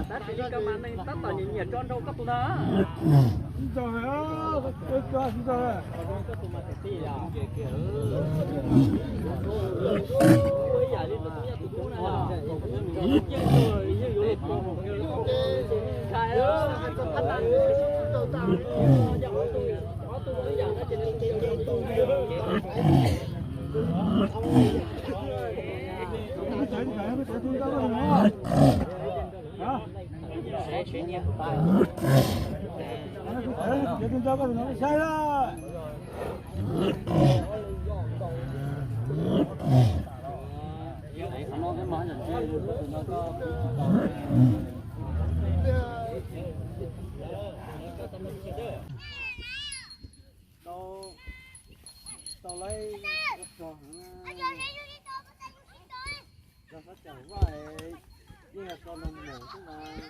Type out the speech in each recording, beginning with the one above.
Tab sis li ko mas neeg tab tom nyiam nyiam tso nrau koj tus ntag. Koj tus mas tus tij yom. Ua ib yam li tus tub yog tus tub na yom. Yeej yuav luag pom mus ntshai. Ob tug, ob tug ib yam no ces nws tus tij. Tau, tau lawm, ua tsaug heev na. Yog xav cawm vaj es yeej yog so nrog mus xwb mas.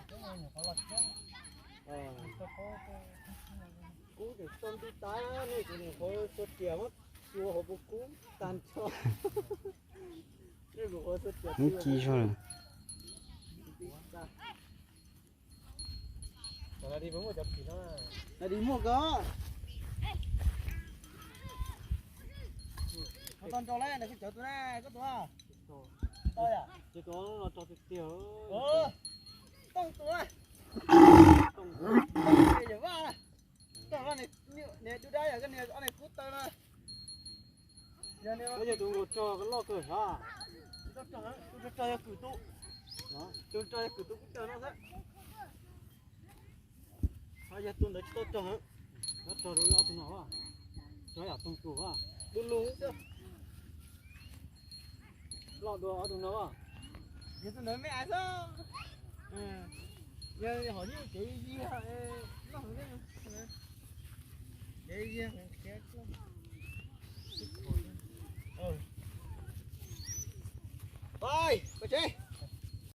Pom ua tsaug heev. Kub tseem tso nti tas, nej kuv nyuam qhuav tso riam muab tsuas hauv puv kub tag nrho. Nej kuv qhuav tso riam Hnub ci zog lawm. Ladis muaj ko. Tau nrau lawm, nws kuj cawv tus na, koj tus. Tau yom? Ces tus no tso tiag tiag. Tooj tus na. Tooj tus yawm vaj. Tooj vaj, niag dub dab yog koj niag ob niag kub taw na. Yog tus nkaus rog ko loj kawg hab. Tus rog yog kwm tus, tus rog yog kwm tus kub taw no xwb. Ho yog tus ntawd tsis tau rog, rog rau ob tug no, rog yam tooj tus, du lug xwb. Loj dua ob tug no. Yog tus ntawd me ais xwb. Yog hom nyuj cev yiag, loj heev, cev yiag. Pais.